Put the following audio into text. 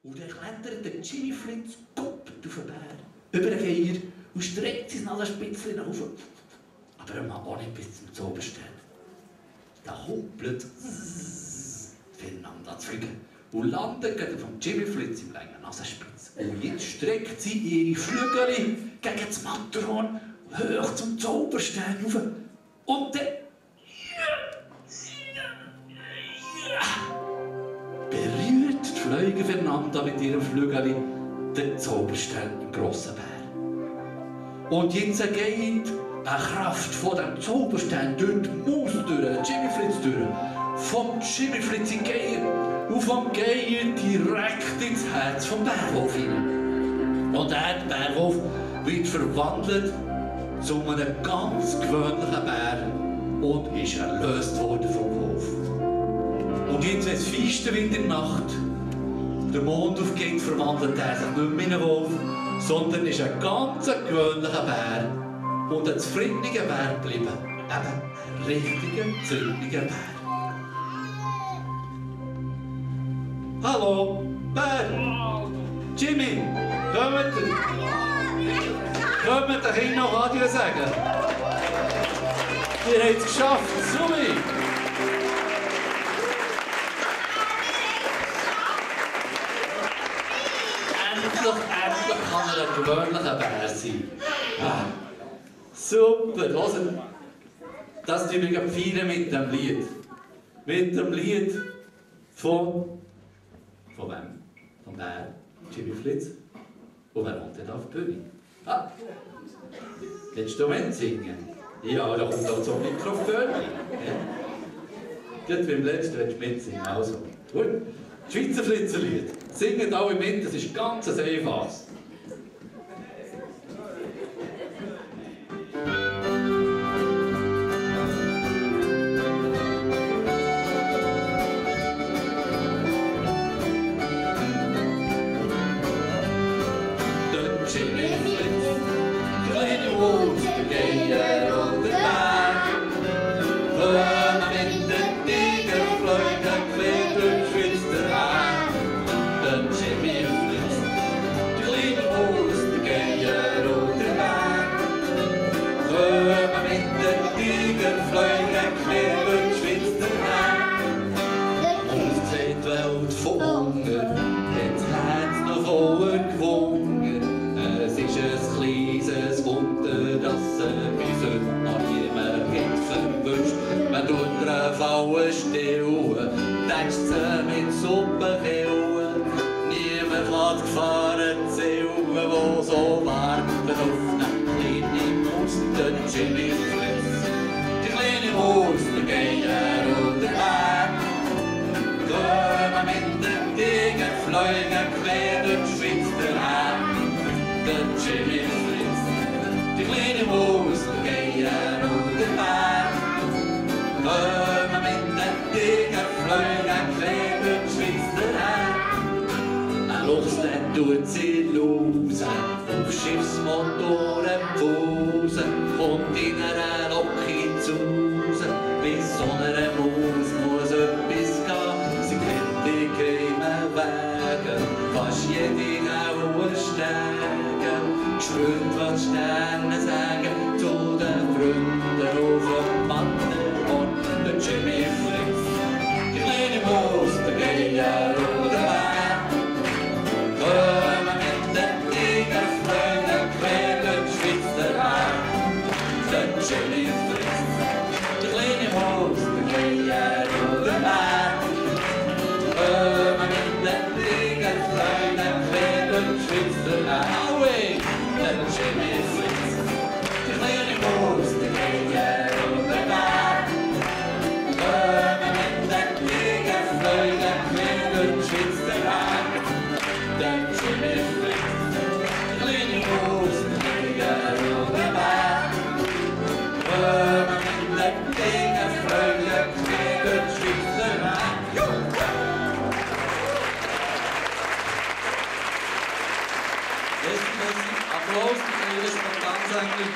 Und dann klettert der Jimmy Fritz auf den Bär, über den Geier und streckt sein Nasenspitzchen auf. Aber er mag auch nicht bis zum Zauberstern. Da hoppelt Fernanda zu fliegen und landet gerade vom Jimmy Fritz im langen Nasenspitz. Und jetzt streckt sie ihre Flügel gegen das Matterhorn hoch zum Zauberstern rauf. Und dann berührt die Fliege Fernanda mit ihrem Flügel den Zauberstern im grossen Bär. Und jetzt geht eine Kraft von dem Zauberstern durch die Maus durch, Jimmy Fritz durch, vom Jimmy Fritz in Geier und vom Geier direkt ins Herz vom Bärwolf hinein. Und der Bärwolf wird verwandelt zu einem ganz gewöhnlichen Bär und ist erlöst worden vom Wolf. Und jetzt, wenn es feister wird in der Nacht, der Mond aufgeht, verwandelt er sich nicht mehr in einen Wolf, sondern ist ein ganz gewöhnlicher Bär und ein zufriedener Bär geblieben. Eben ein richtiger, zufriedener Bär. Hallo, Bär! Jimmy, kommt ihr? Kommt ihr hin noch Adieu sagen? Ihr habt es geschafft, Sumi! Endlich kann er ein gewöhnlicher Bär sein. Ah, super, hört. Das tun wir feiern mit dem Lied. Mit dem Lied von wem? Vom Bär, Jimmy Fritz. Und wer kommt denn auf die Bühne? Ah, willst du mitsingen? Ja, da kommt auch so ein Mikrofon. Ja. Gerade beim letzten willst du mitsingen. Also, gut. Schweizer Fritzerlied. Singt alle mit, das ist ganz ein einfaches. Tut sie los, auf Schiffsmotoren pfusen, kommt in einer Locke zu Hause, bis so einer muss etwas gehen, sie kennt die geheimen Wege, fast jede Aue steigen, spürt, was die Sterne sagen, zu den Freunden auf dem Matterhorn, der Jimmy Fritz, die kleine Maus, der Geier oder Bär. Kommen mit den Tigerflögen quer durch die Schweizer Welt. Der Jimmy Fritz, die kleine Maus, der Geier oder Bär. Kommen mit den Tigerflögen quer durch die Schweizer Welt. Der Jimmy Fritz, die kleine Maus, der Geier oder Bär. Kommen mit den Tigerflögen quer durch die Schweizer Welt. Der Jimmy Fritz, die kleine Maus, der Geier oder Bär. Kommen mit den Tigerflögen quer durch die Schweizer Welt. Applaus für Ihre Spontansänger.